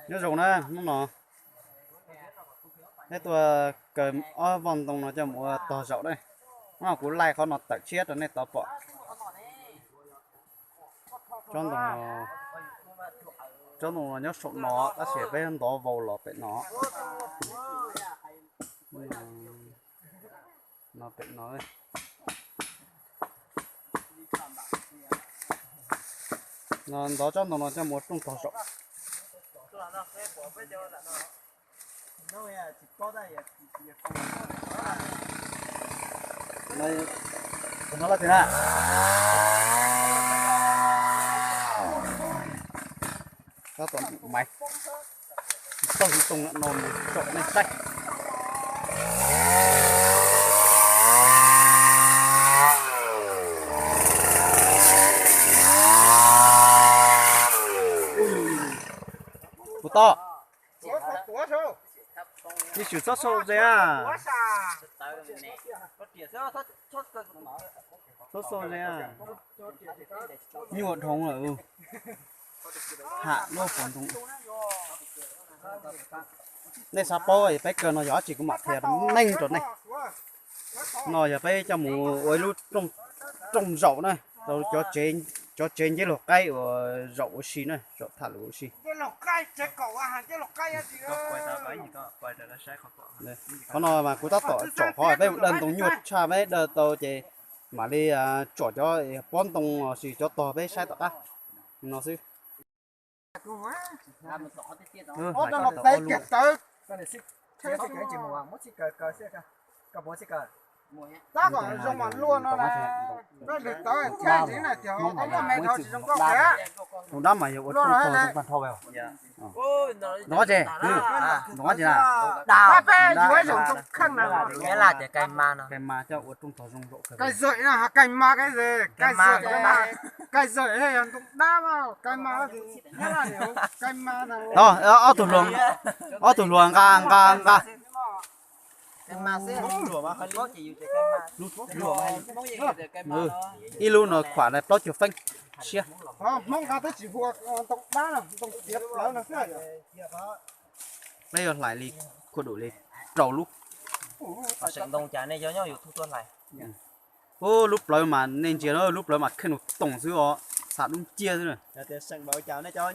Nyob zoo na, hnub no peb tuaj kaw ob voj ntoo no coj mus ua tog zaum na. Hnub no kuv laij qhov no tawm tshiab rau nej tau pom. Tsob ntoo no, tsob ntoo no nyob saum no tab sis peb ntov vau los pem no. No pem no. No ntov tsob ntoo no coj mus ua rooj tog zaum. Tus no los twg na? Tab tom maiv tog ntoo no mus tsom nej saib. Kuv tau. Ib tsum txhob xau ze a. Txhob xau ze a. Nyuaj dhau lawm. Ham luaj pov ntoo. Nej xav paub peb kaw no yog dab tsi kuv mam qhia neeg rau nej. No yog peb coj mus ua ib lub rooj zaum na, rau cov tsev nceb laug qaib uas zaum ua si na, zaum tham lus ua si. Qhov no mas kuv tab tom tsom qhov peb mus daws ntoo nyuaj tshaj, peb daws ntoo nyuaj tshaj peb daws tau ces mam li tsom cov pob ntoo los sis cov tog peb saib tom qab no xwb. Tus dab mas yog ua rooj tog zoo pag dhau. Ntoo dab tsi? Ntoo dab tsi na? Kais mas coj ua rooj tog zoo zaum. Ob tug hluas, ob tug hluas nqa nqa nqa. Ib lub no khuam plaub caug feeb siab. Peb yuav hlais li khuam dum li rau lub. Ub, lub plawv mas nej ntsia, lub plawv mas kheej nus toom xwb os, xam dub nciab xwb. Nej cov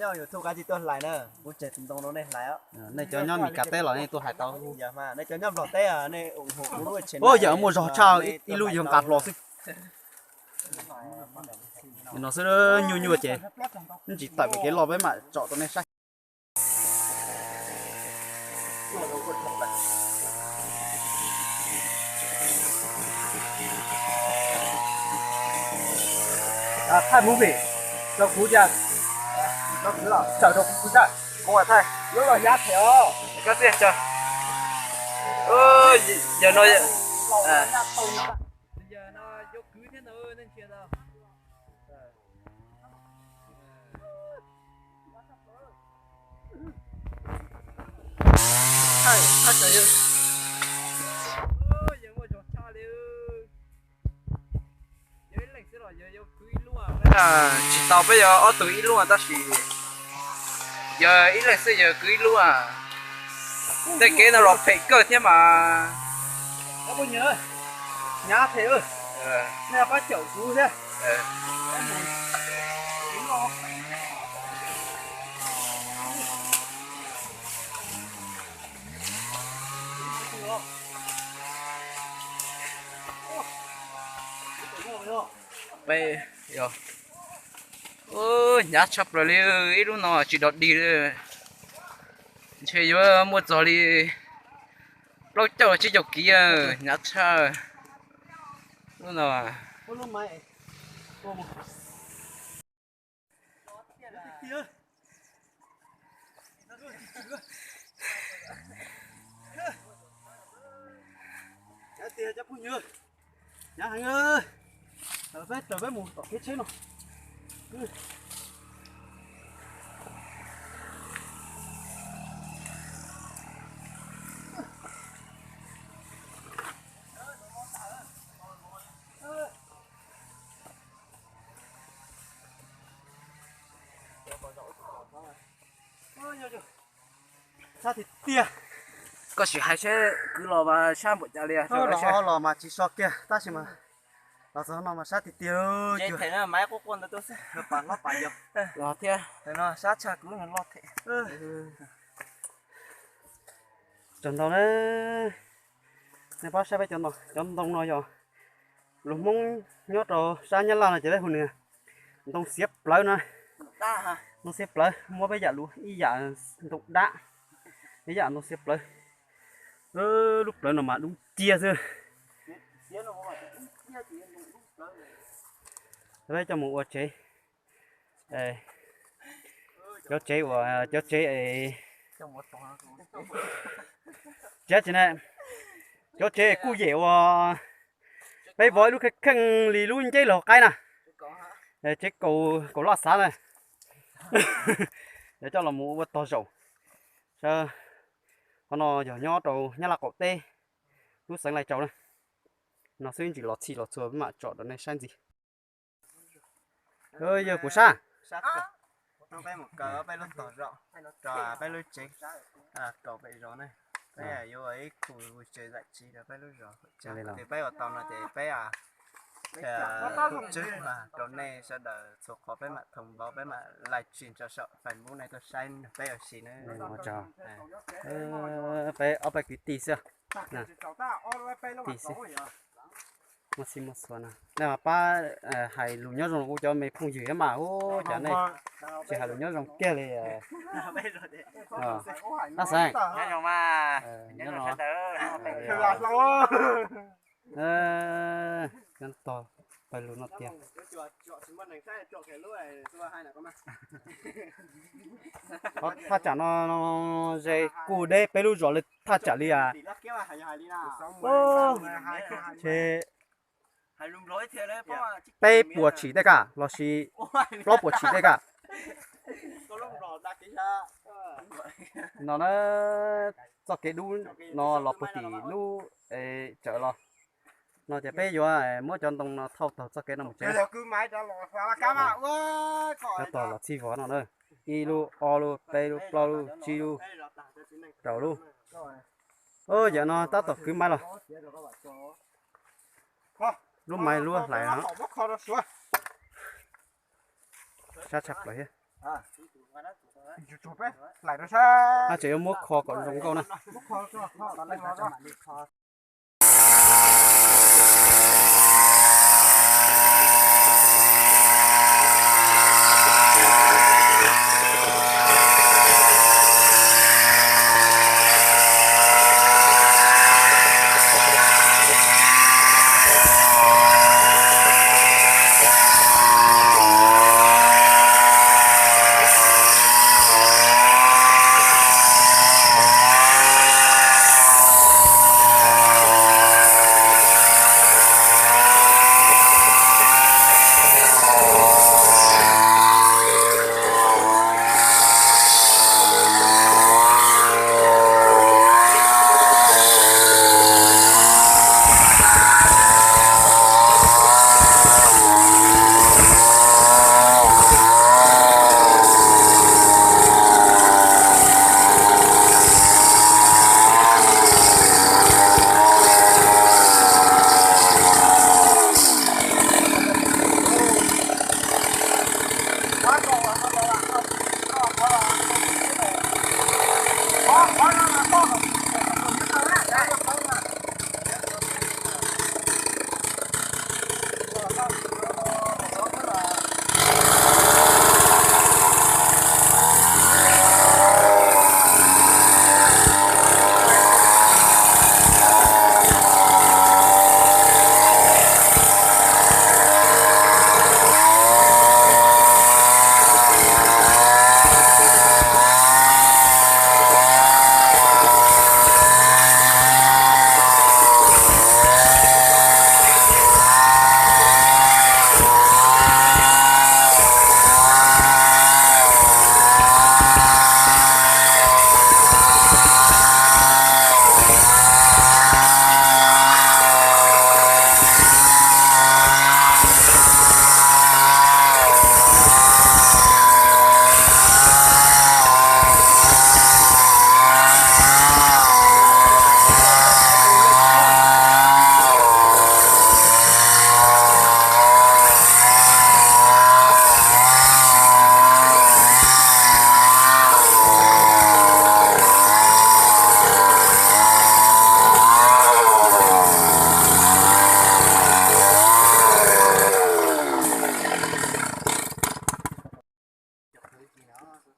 nyob Meskas teb los nej tuaj hlais tau. Ub, yawm muaj zog tshaj, ib lub yog nqa hlo xwb. No xwb, nyuaj nyuaj ces tsis tawm pem kev los peb mam tsom rau nej saib. Thaij movie rau kuv, tawm rau kuv thaij. Kuv thaij lub los hnyav them os. Koj xij, yog no, yog no yuav kwv thiab no, nej ntsia tau. Yawg muaj zog tshaj li. Yog ib leeg xwb los yog yuav kwv ib lub. Tsis tau, peb yog ob tug ib lub tab sis yog ib leeg xwb yog kwv ib lub. Tej kev no los phem kawg thiab mas. Hnyav them, nej pab caum kuv thiab. Peb, hnyav tshaj plaws li, ib lub no tsis dog dig li. Ntshe yuav muaj txog li plaub caug tsib caug kiv, hnyav tshaj. Lub no. Hnyav tiag cov phooj ywg, hnyav heev. Peb raws peb mus tom kev tsheb no. Sab tiag tiag. Koj sim hais seb kwv los mas sab npaum cas li. Los ho los mas tsis so kiag tab sis mas los txog no mas sab tiag tiag. Los thiab. Tsaug ntau na. Nej pab saib peb cov ntoo, cov ntoo no yog lus Hmoob nyob rau sab Nyab Laj no ces peb hu nws ntoo xiav plawv no. Ntoo xiav plawv muab peb yam lus ib yam ntoo dab, ib yam ntoo xiav plawv. Lub plawv no mas dub cia xwb. Peb coj mus ua tsev. Cov tsev uas cov tsev, tsis tsis na, cov tsev kuj yem uas peb vov ib lub kheej kheej li lub nceb los qaib na. Tsev kaum laj xav na. Yog coj los mus ua tog zaum. Qhov no yog nyob rau Nyab Laj qaum teb, lub xeev Lai Châu na. No xwb ntsis los txhij los txhua peb mam tsom rau nej saib ntxiv. Yog kuv sab. Peb mus kaw peb lub tog zaum rau peb lub tsev kaum peb zos na. Peb yuav ua ib khu vui tsev zam tsi rau peb lub zos. Peb ua tau no ces peb hu tswb rau nej sawv daws txhua qhov, peb mam thông báo, peb mam live stream rau saum Facebook nej tuaj saib peb ua si na. Peb ob peb kwv tij xwb. Tij xwb. Muaj txhij muaj txhua no nej mas pab hais lus nyob zoo rau kuv cov me phooj ywg thiab mas, ub, cov nej tsis hais lus nyob zoo kiag li. Ab xeem, nyob zoo. Nyob tog pawg lug no tiag. Thaj tsam no ze kuj deb peb lub zos li thaj tsam li a, ces peb puas tshim tej ka los sis plaub puas tshim tej ka. No na, txoj kev dub no los puag tim lub tsawv los. No ces peb yuav muab cov ntoo no thauj taug txoj kev no mus tsev. Cov tog los txhij vov no na, ib lub, ob lub, peb lub, plaub lub, tsib lub, rau lub. Yam no tab tom kwv maiv los. Lub maiv lub hlais no. Sab tshaj plaws thiab. Tseem yuav muab kho kom zoo nkauj na.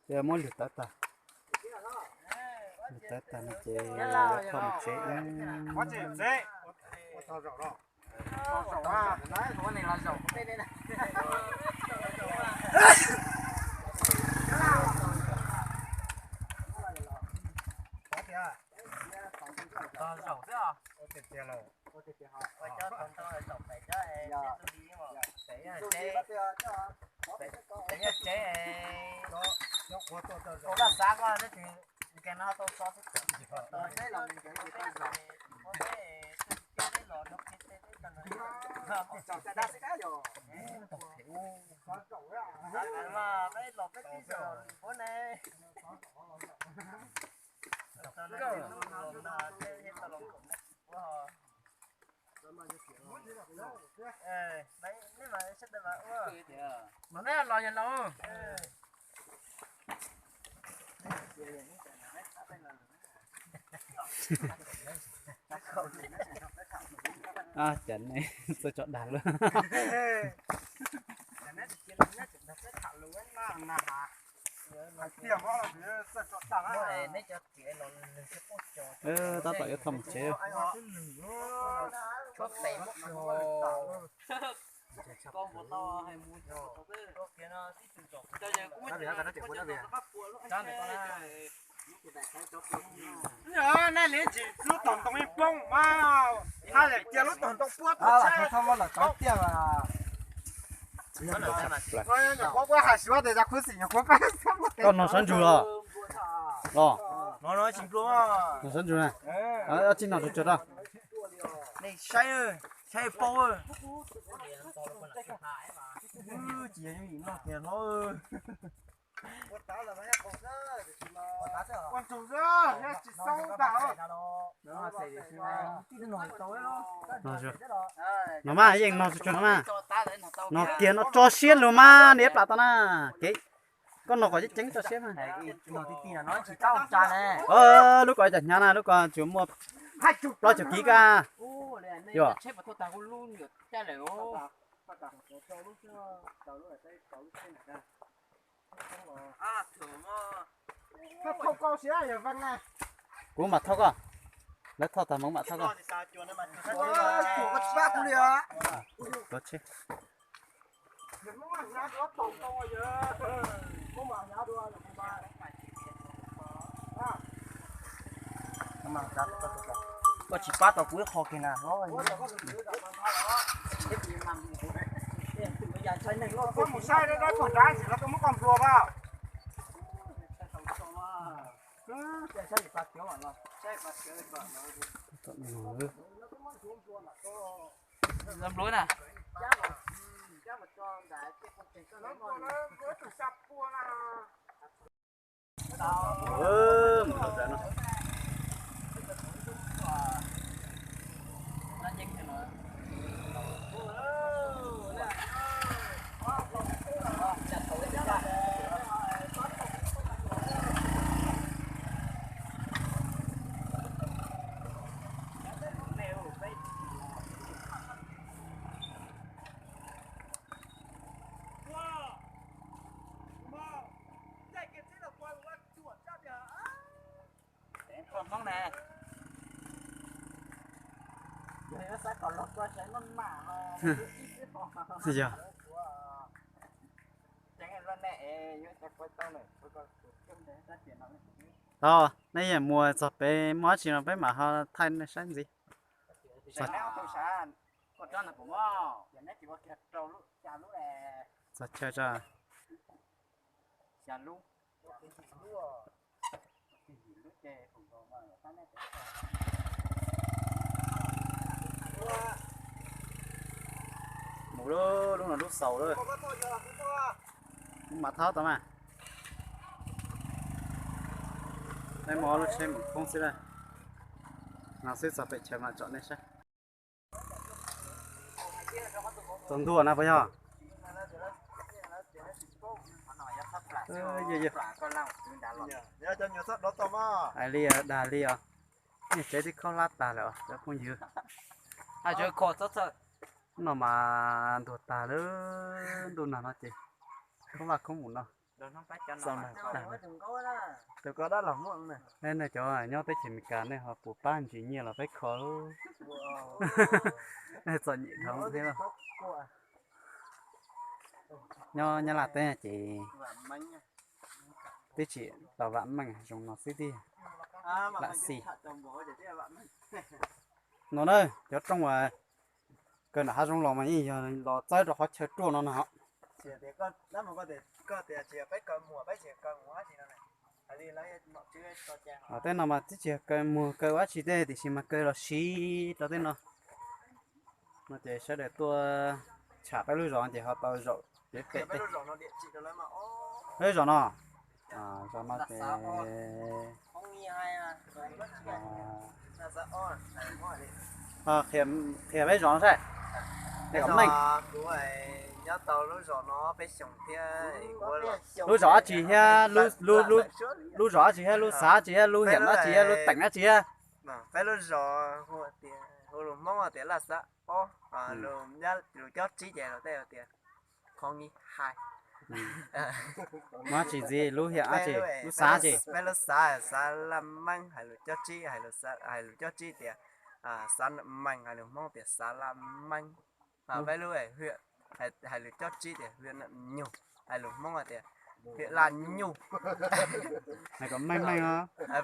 Ces muab lwg tawv tag, lwg tawv tag no ces thauj mus tsev. Los nej los yog los. Cas nej txawj tso dag lawm. Tab tom yuav thauj mus tsev. Nej li tsis lub tog ntoo ib poob mas, haj yam cia lub tog ntoo puab tau tiag. Nyuam qhuav puab hais suav tias yog khuv xim nyuam qhuav pab. Koj noj sab ntsug los? Los, noj sab ntsug na. Tsis noj tsuag tsuag rau. Nej saib, saib paub. Tsis yog noj kiag hlob. Ua ntsuag xwb, tsis xoob ntag. No mas yeej no tsuag tsuag no mas. No kiag no tso siab lug mas, niam plam tau na. Kev koj no kom ceev ceev tso siab mas. Lub ko cov hnyav na, lub ko tsuas muaj plaub caug kib ka. Yog. Kuv mam thauj koj. Lawv thauj tag mas kuv mam thauj koj. Tuav tsheb. Koj tsis pab tau kuv ib qho kiag na. Koj mus saib dab dab pog nrad ntsis los koj muab koj nplua vaj. Nplua na. Yog. Tau, nej mus txog pem muaj dab tsi no peb mam ho thaij nej saib ntxiv. Txog chaw tso. Mus lub, lub no lub xaus lawm. Lub mam thab tau mas. Nej muab lub tsheb mus poob xwb na. No xwb txog pem chaw mam tsom nej saib. Tsaus ntuj na puas yog? Hais li dag li os. Nej tsev twb khaub hlab tag lawm os cov phooj ywg. No mas ntuag tag lawm, ntuj nag no ces khaub hlab khaub mus no. Tus koj dab los muaj na. Nej cov nyob teb chaws Amelikas nej ho puas pab ntsis nyiaj los peb kho? Nej txom nyem dhau thiab. Nyob Nyab Laj teb ces twb tsis tau vam meej zoo no xwb tiag. Lam xis no na, cov rooj uas kaw nram hav zoov los mas yeej yog los txawb rau qhov chaw ruaj no na. Tej no mas twb tsis yog kaw muag kaw ua dab tsi tej, tiam sis mas kaw los siv rau tej no. No ces sawv daws tuaj tsham peb lub zos ces ho tau zaum kev pem tej. Peb lub zos no, zos no ces qhia peb zos no saib. Kom meej. Lub zos dab tsi thiab, lub zos dab tsi thiab, lub xav dab tsi thiab, lub hiam dab tsi thiab, lub teem dab tsi thiab? Peb lub zos hu tias, hu lus Hmoob tias Laj Xav Ob, lus cob tsib ces lus tej tias Qhov Nqi Hais. Muaj dab tsi ntxiv, lub hiam dab tsi, lub xav dab tsi? Peb lub xav, xav Laj Meeb, hais lus cob tsib, hais lus cob tsib tias xav Mees, hais lus Hmoob tias xav Laj Meeb. Peb lub hiam, hais lus cob tsib tias hiam Nam Nyug, hais lus Hmoob tias hiam Laj Nyug. Hais kom meej meej os.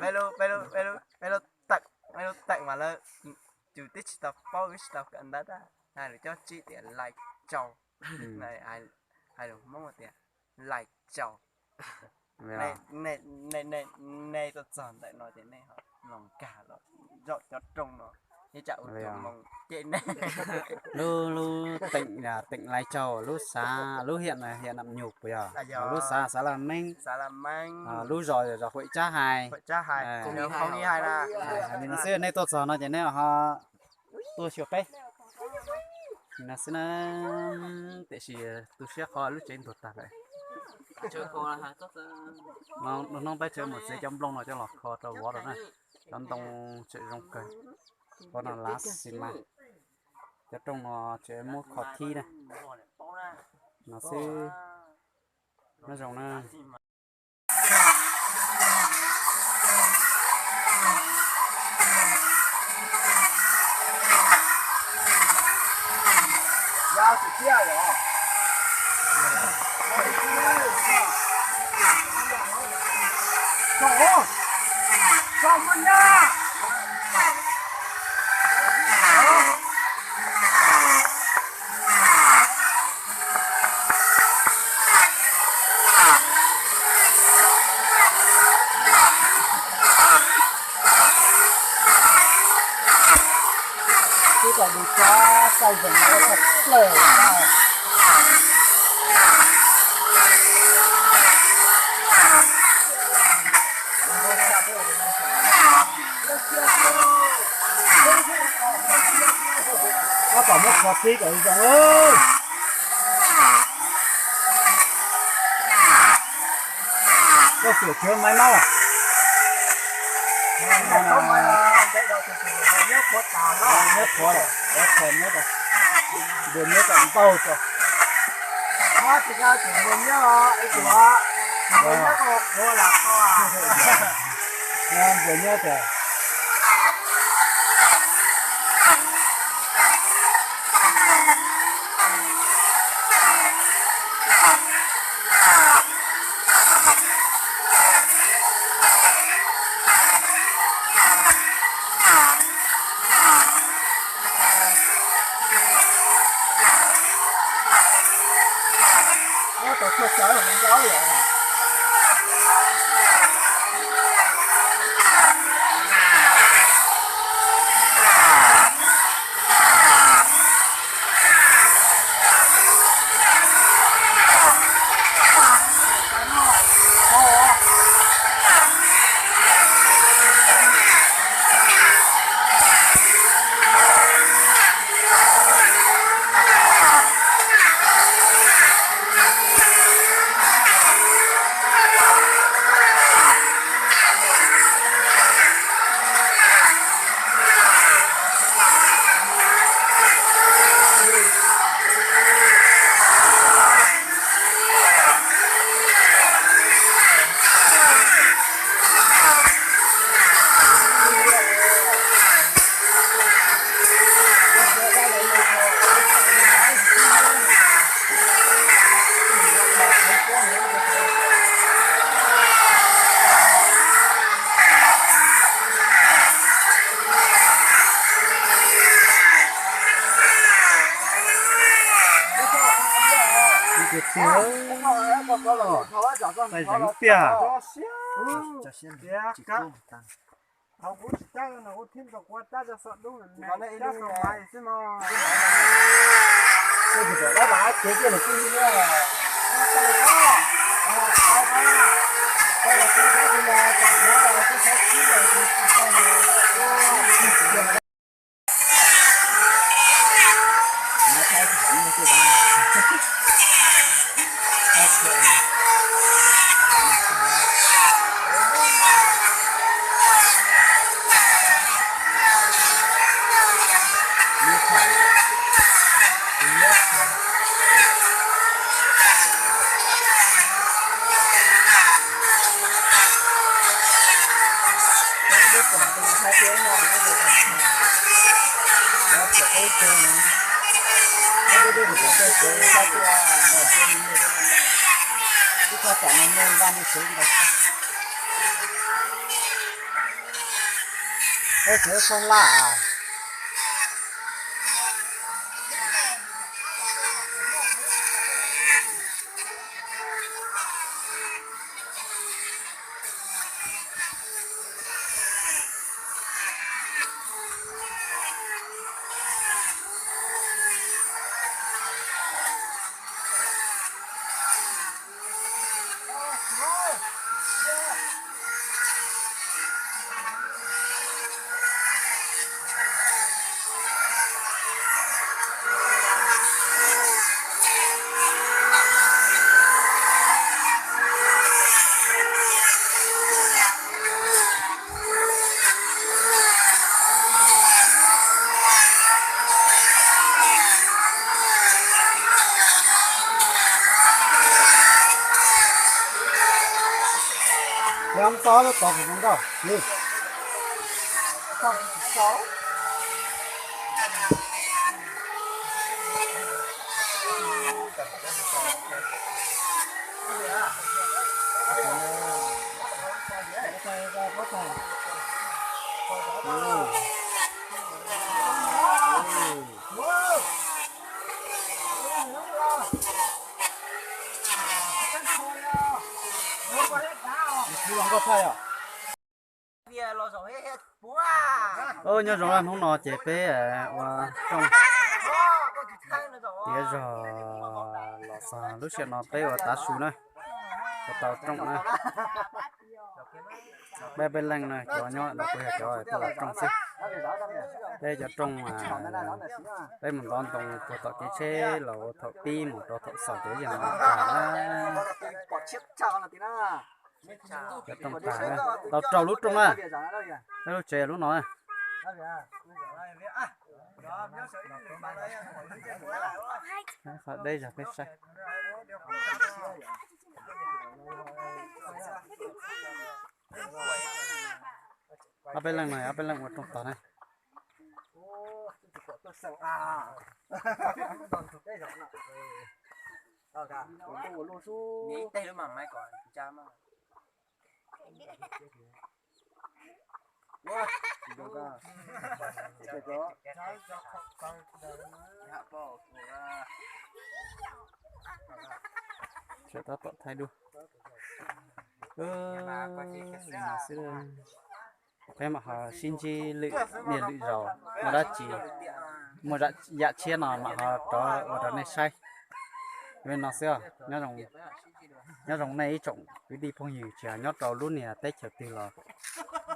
Peb lub teem, peb lub teem mas lawv, tus twb tsis tau paub, twb tsis tau kawm ntawv, hais lus cob tsib tias Lais Tsaus, hais lus Hmoob tias Lais Tsaus. Nej tuaj txog ntawm no ces nej los nkag los zaum cov rooj no, ib tsam ua tus moo cem nej. Lub, lub teem, teem Lais Tsaus, lub xav, lub hiam, hiam Nam Nyug puas yog? Lub xav, xav Laj Meeb. Lub zos, zos Huam Tsab Hais. Li no xwb, nej tuaj txog no ces nej ho tuaj xyuas peb. Li no xwb na, tiam sis tu siab qhov lub tsev ntuag tag lawm. Hnub no peb tseem mus txiav cov nplooj no coj los kho rau vov rau na. Cov ntoo tseem zoo kawg. Qhov no lav xis mas. Cov rooj no tseem muab kho thib na. No xwb. Nyob zoo na. Twb tau mus txog txoj zeeg no tshaj plaws. Tab tom muab kho thib kom zoo. Koj xum khwv maiv maub. Nyob qhuav, nyob qhuav, npuas nyob kom npaug tso. Npuas nyob, npuas nyob tiag. Tiag, tais zeev tiag. Ej, tsev sab laj. Yog tau lub tod kuv mus nrauj li. Nyob zoo, hnub no ces peb ua rooj tiav zog los txog lub sij hawm no peb ua tav su na, ua tau rooj na. Peb, peb leej no cov nyob no kuj yog cov tuaj ua rooj xwb. Peb cov rooj, peb mus ntov ntoo puag tom kev tsheb los ua thaum pib mus rau thaum xaus ces yeej mus tag na. Cov rooj tag na, tau rau lub rooj na. Peb lub tsev lub no na. Qhov deb zog peb saib. Ob peb leej no, ob peb leej ua rooj tag na. Tseem tab tom thaij dua. Li no xwb. Peb mam ho sib ntsib lwm niaj lwm zaus muaj dab tsi, muaj yam tshiab no mam ho rov ua rau nej saib. Li no xwb os. Nyob zoo nej ib tsoom kwv tij phooj ywg tsis hais nyob rau lub niag teb chaws twg los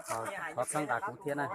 thov txhawb nqa kuv thiab na.